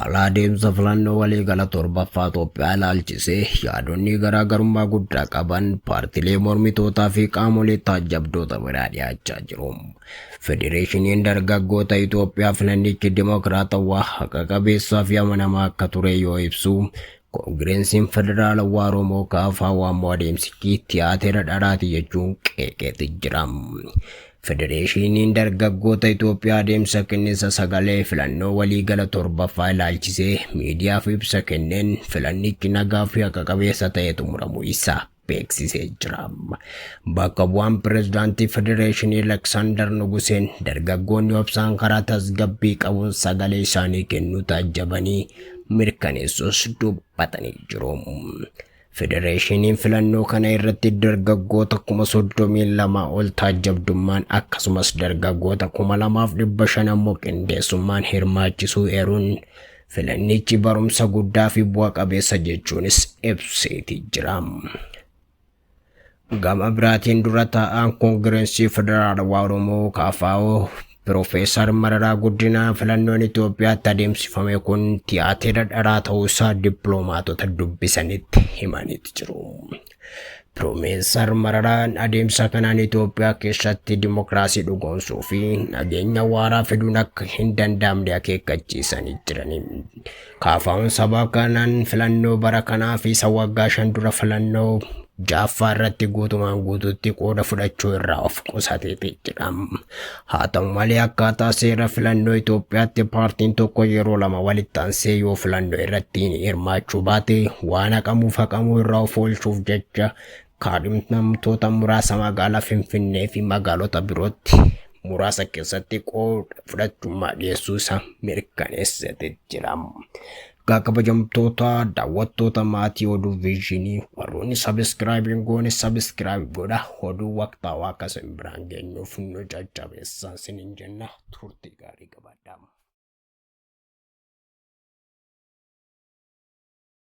Haala adeemsa filannoo waliigala torbaffaa Itoophiyaa ilaalchisee yaadonni garaagarummaa guddaa qaban paartilee mormitootaa fi qaamolee taajjabdoota biraa dhiyaachaa jiru. Federeeshiniin dargaggoota Itoophiyaa filannichi dimokiraatawaa, haqa qabeessaa fi amanamaa akka ture yoo ibsu, Koongireensiin Federaalawaa Oromoo KFO ammoo adeemsichi tiyaatira dharaati jechuun qeeqeeti jira. Federeeshiniin dargaggoota Itoophiyaa adeemsa kenninsa sagalee filannoo waliigala torbaffaa ilaalchisee miidiyaaf ibsa kenneen filannichi nagaa fi haqa qabeessa ta'e xumuramuu isaa beeksisee jira. Bakka bu'aan pirezidaantii Federeeshinii Aleksaandar Nuguseen dargaggoonni obsaan karaa tasgabbii qabuun sagalee isaanii kennuu taajjabanii mirkaneessuus dubbatanii jiru. Federeeshiniin filannoo kana irratti dargaggoota 32,000 ol taajjabdummaan akkasumas dargaggoota 2,500 ammoo qindeessummaan hirmaachisuu eeruun filannichi barumsa guddaa fi bu'a qabeessa jechuunis ibseeti jira. Gama biraatiin dura taa'aan Koongireensii Federaalawaa Oromoo KFO Piroofeesar Mararaa Guddinaa filannoon Itoophiyaatti adeemsifame kun tiyaatira dharaa ta'uu isaa dippiloomaatota dubbisanitti himaniiti jiru. Piroofeesar Mararaan adeemsa kanaan Itoophiyaa keessatti dimokiraasii dhugoomsuu fi nageenya waaraa fiduun akka hin danda'amne akeekkachiisanii jirani. KFO'n sababa kanaan filannoo bara kanaa fi isa waggaa 5 dura filannoo jaaffaa irratti guutumaan guutuutti qooda fudhachuu irraa of qusateeti jira. Haa ta'u malee akkaataa seera filannoo Itoophiyaatti paartiin tokko yeroo lama walitti aansee yoo filannoo irratti hirmaachuu baate waan haqamuuf haqamuu irraa of oolchuuf jecha kaadhimamtoota muraasa magaalaa Finfinnee fi magaalota birootti muraasa keessatti qooda fudhachummaa dhiyeessuu isaa mirkaneessate jira. Egaa kabajamtoota daawwattoota maatii oduu viizyinii warroonni sabiskiraayibii hin goone sabiskiraayib godha oduu waqtaawaa akka isin biraan geenyuuf nu jajjabeessaa isiniin jenna turtii gaarii qabaadha.